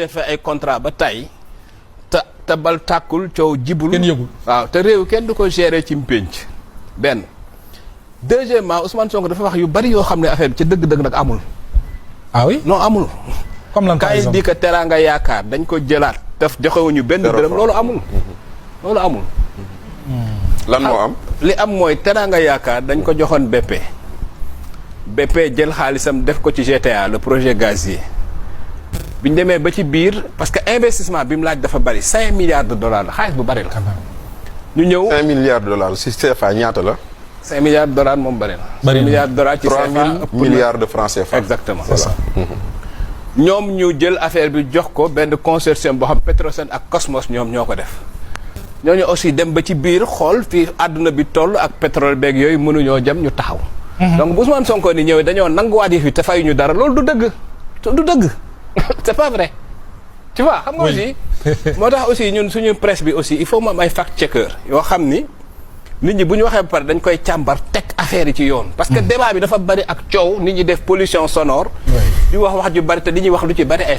fa ay contrat ba tey te bal tàkkul coow jibul kenn yëgul waaw te réew kenn du ko gérer ci mpénc benn deuxièmement Ousmane Sonko dafa wax yu bari yoo xam ne affaire bi ca dëgg-dëgg nag amul. ah oui non amul. comme lan par exemple di ko teraanga yaakaar dañ ko jëlaat def joxewuñu benn dërëm loolu amul. loolu amul. lan moo am. li am mooy teraanga yaakaar dañ ko joxoon BP jël xaalisam def ko ci GTA le projet gazier bi ñu demee ba ci biir parce que investissement bi mu laaj dafa bari 5 milliards de dollars la xaalis bu bari la. ñu ñëw 5 milliards de dollars si CFA ñaata la. 5 milliards de dollars moom bari na. bari na 5 milliards de dollars ci CFA 3000 milliards de francs CFA. exactement c'est ça. ñoom ñu jël affaire bi jox ko benn consortium boo xam Petrosen ak Cosmos ñoom ñoo ko def. ñooñu aussi dem ba ci biir xool fii àdduna bi toll ak pétrole beeg yooyu mënuñoo jëm ñu taxaw. donc bu Ousmane Sonko ni ñëwee dañoo nanguwaat yi fi te fayuñu dara loolu du dëgg. du dëgg c'est pas vrai. tu vois xam nga aussi. moo tax aussi ñun suñu presse bi aussi il faut mu am ay fact checker yoo xam ni nit ñi bu ñu waxee ba pare dañ koy càmbar teg affaire yi ci yoon. parce que débat bi dafa bari ak coow nit ñi def pollution sonore. di wax ju bari te li ñuy wax lu ci bari ay.